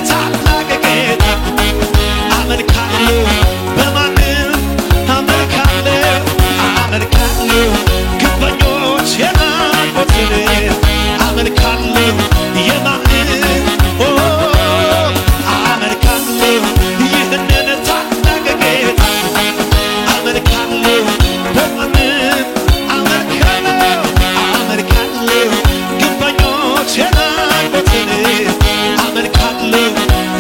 ታላቅ ጌታ አመልካለሁ በማንም አመልካለሁ አመልካለሁ ግንበኞች የናቁትን አመልካለሁ የማንን ኦ አመልካለሁ ይህንን ታላቅ ጌታ አመልካለሁ በማንም አመልካለሁ አመልካለሁ ግንበኞች የናቁትን አመልካለሁ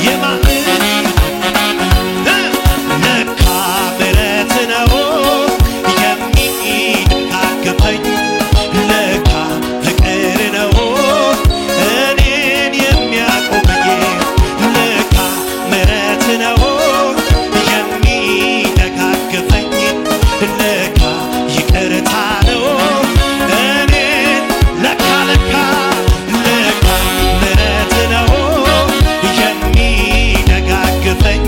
የማንን ለካ ምሕረት ነው የሚደጋግፈኝ ለካ ፍቅር ነው እኔን የሚያቆመኝ ለካ ምሕረት ነው የሚደጋግፈኝ ለካ ይቅርታ ነው እኔን ለካ ለካ ለካ ምሕረት ነው የሚደጋግፈኝ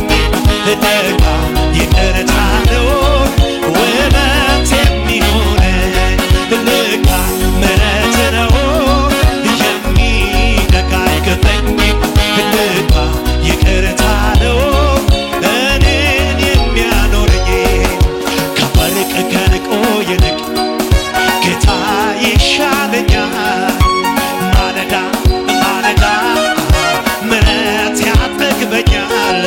ለካ ይቅርታ ነው ውበት የሚሆነኝ ለካ ምሕረት ነው የሚደጋግፈኝ ለካ ይቅርታ ነው እኔን የሚያኖረኝ ከወርቅ ከዕንቁ ይልቅ ጌታ ይሻለኛል ማለዳ ማለዳ ምሕረት ያጠግበኛል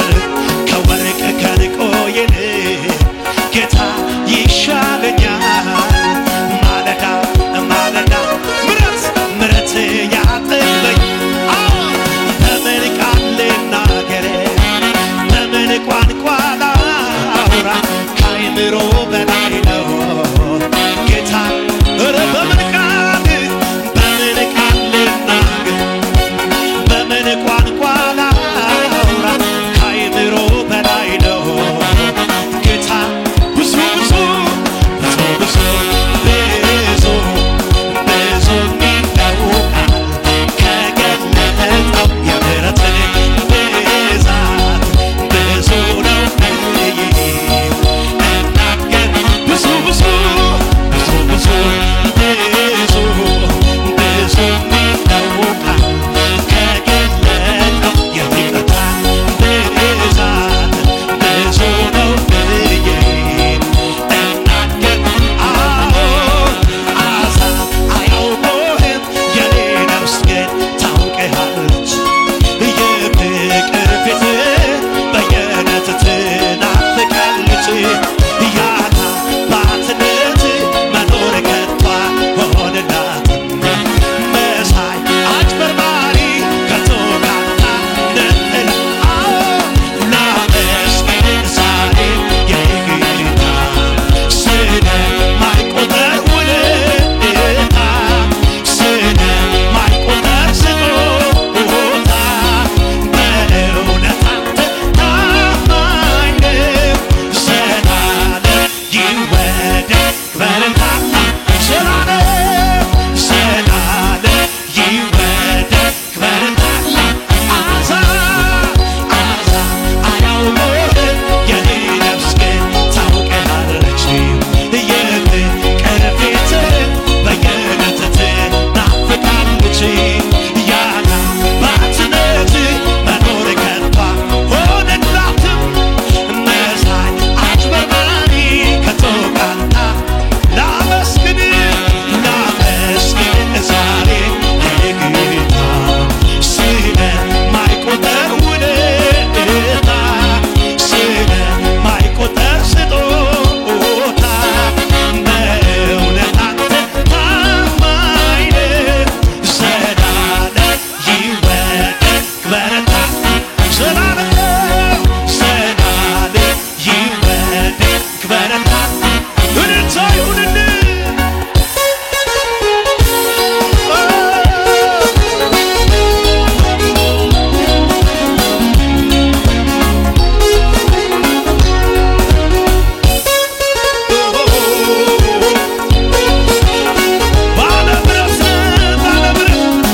ከወርቅ ከዕንቁ ይልቅ ጌታ ይሻለኛል ማለዳ ማለዳ ምሕረት ምሕረት ያጠግበኝ አዎ በምን ቃል ልናገር በምን ቋንቋ ላውራ ከአእምሮ በላይ ነው ጌታ ኧረ በምን ቃል በምን ቃል ልናገር በምን ቋንቋ ላውራ ከአእምሮ በላይ ነው ጌታ ብዙ ብዙ ብዙ ብዙ ብዙ ብዙ የሚለው ቃል ከገለጠው የምሕረትን ብዛት ብዙ ነው ብዬ እናገር ብዙ ብዙ ብዙ ብዙ ብዙ ብዙ የሚለው ቃል ከገለጠው የይቅርታ ብዛት ብዙ ነው ብዬ እናገር አዎ አሕዛብ አያውቁህም የኔ ነፍስ ግን ታውቅሃለች የፍቅር ፊት በየዕለት ትናፍቃለች ያለ አባትነት መኖር ከቶ አይሆንላትም መሳይ አጭበርባሪ ከቶ ካንተ ነጥላ አዎ ላመስግን ዛሬ የጌታ ስለማይቆጠር ውለታ ስለማይቆጠር ስጦታ በእውነት አንተ ታማኝ ነህ ዘላለም ይወደድ ክበርታ ዘላለም ዘላለም ይወደድ ክበርታ አሕዛብ አሕዛብ አያውቁህም የኔ ነፍስ ግን ታውቅሃለች የፍቅር ፊትህ በየዕለት ትናፍቃለች ያለ አባትነት መኖር ከቶ አይሆንላትም መሳይ አጭበርባሪ ከቶ ካንተ ላመስግን ላመስግን ዛሬ የጌታ ስለማይቆጠር ውለታ ስለማይቆጠር ስጦታ በእውነት አንተ ታማኝ ነህ ዘላለም ይወደድ ክበረታ ዘላለም ዘላለም ይወደድ ክበረታ እልልታ ይሁንልህ። ባለ ብረት ባለ ብረት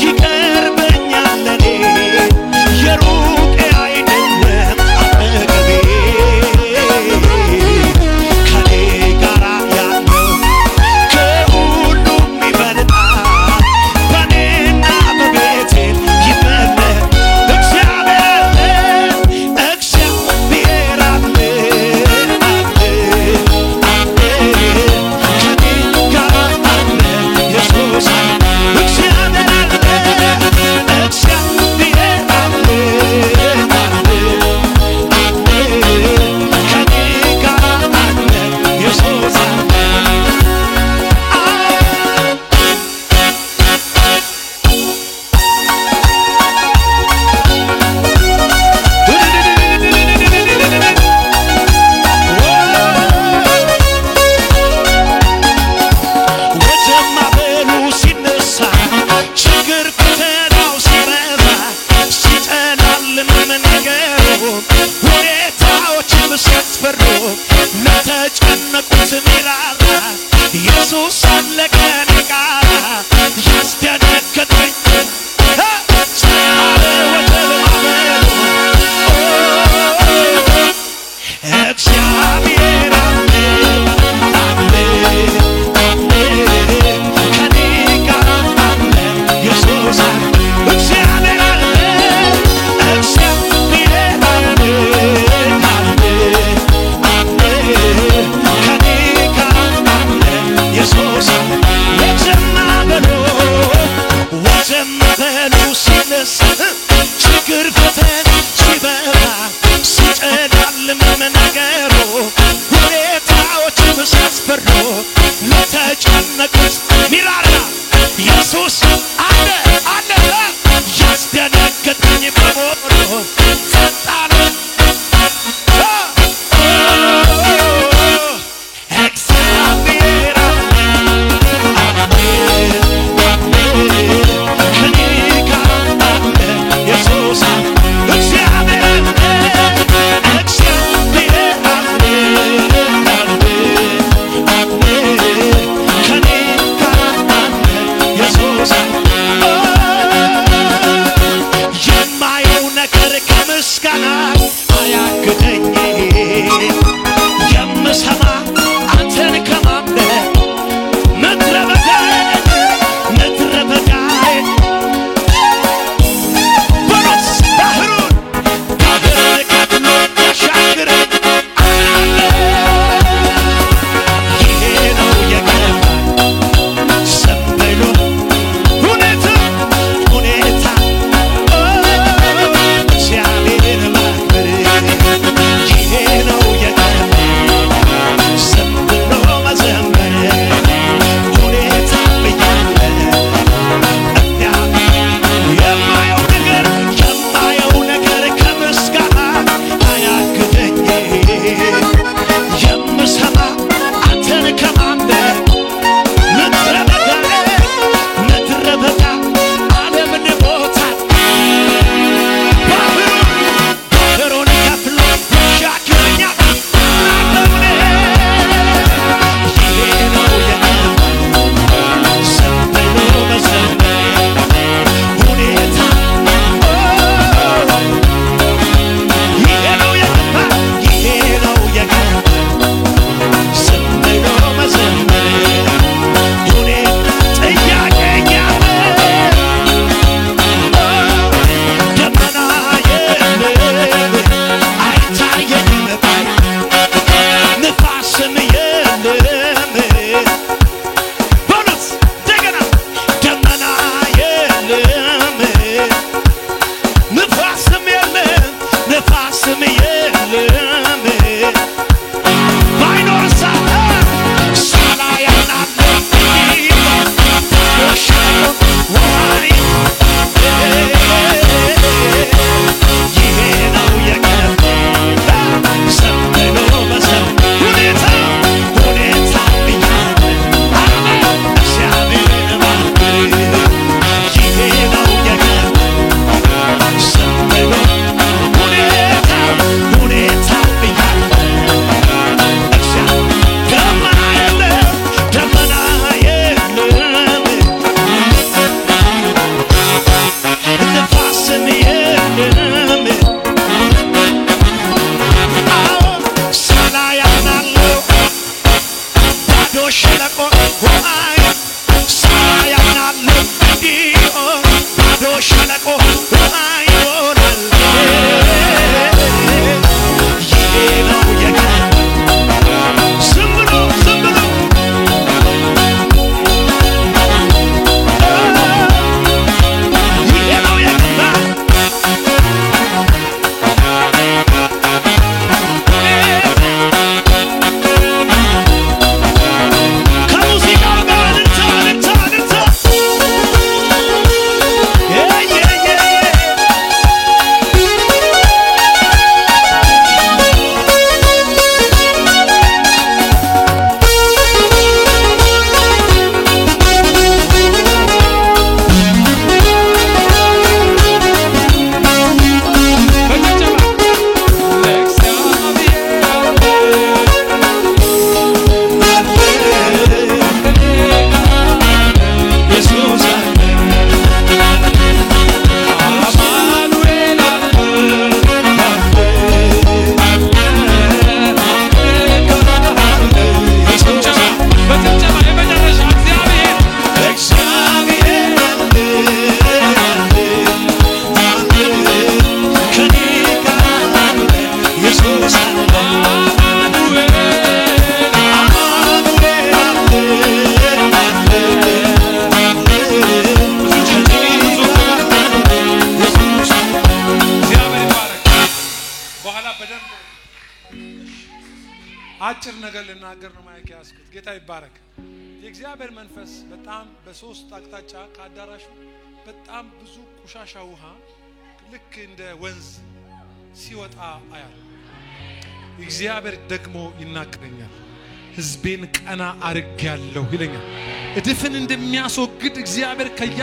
ይቀርበኛል ለኔ የሩቅ አይደለም አጠገቤ ከኔ ጋራ ያለው ከሁሉም ይበልጣል በኔና በቤቴ ይበልጣል። እግዚአብሔር አለ፣ እግዚአብሔር አለ፣ አለ፣ አለ ከኔ ጋር አለ ኢየሱስ አለ። እግዚአብሔር አለ፣ እግዚአብሔር አለ፣ አለ፣ አለ ከኔ ጋር አለ ኢየሱስ አለ። ወጀብ ማዕበሉ ሲነሳ ችግር ፈተናው ሲበዛ ሲጨላልም ነገሩ ሁኔታዎችም ሲያስፈሩ ለተጨነቁት ሚራራ ኢየሱስ አለ ከኔ ጋራ። ያስደነገጠኝ ጸጥ አለ ወጀብ ማዕበሉ። እግዚአብሔር አለ፣ አለ፣ አለ ከኔ ጋር አለ ኢየሱስ አለ። እግዚአብሔር አለ፣ እግዚአብሔር አለ፣ አለ፣ አለ ከኔ ጋር አለ ኢየሱስ አለ። ወጀብ ማዕበሉ፣ ወጀብ ማዕበሉ ሲነሳ ችግር ፈተና ሲበዛ ሲጨላልም ነገሩ ሁኔታዎችም ሲያስፈሩ ለተጨነቁት ሚራራ ኢየሱስ አለ፣ አለ። ያስደነገጠኝ በሞሉ ጸጥ አለ። እግዚአብሔር አለ፣ አለ፣ አለ ከኔ ጋር አለ ኢየሱስ አለ። እግዚአብሔር አለ፣ እግዚአብሔር አለ፣ አለ፣ አለ ከኔ ጋር አለ ኢየሱስ አለ። ቢሆን ባዶ ሸለቆ ውሃ ይሞላል። ይሄ ነው የገባኝ። ዝም ብሎ ዝም ብሎ ይሄ ነው የገባኝ። ከሙዚቃው ጋር እልልታ እልልታ እልልታ። የ የ የ በጭብጨባ ለእግዚአብሔር ኢየሱስ አለ። አማኑኤል አለ በጭብጨባ በጭብጨባ የመጨረሻ እግዚአብሔር እግዚአብሔር አለ አለ አለ ከኔ ጋር አለ። ኢየሱስ አለ። አማኑኤል አማኑኤል አለ አለ አለ ከኔ ጋር አለ። ኢየሱስ አለ። እግዚአብሔር ይባረክ። በኋላ በደንብ አጭር ነገር ልናገር ነው mic ያዝኩት። ጌታ ይባረክ። የእግዚአብሔር መንፈስ በጣም በሶስት አቅጣጫ ከአዳራሹ በጣም ብዙ ቆሻሻ ውሃ ልክ እንደ ወንዝ ሲወጣ አያል። እግዚአብሔር ደግሞ ይናገረኛል። ሕዝቤን ቀና አርጌያለሁ ይለኛል። እድፍን እንደሚያስወግድ እግዚአብሔር ከያ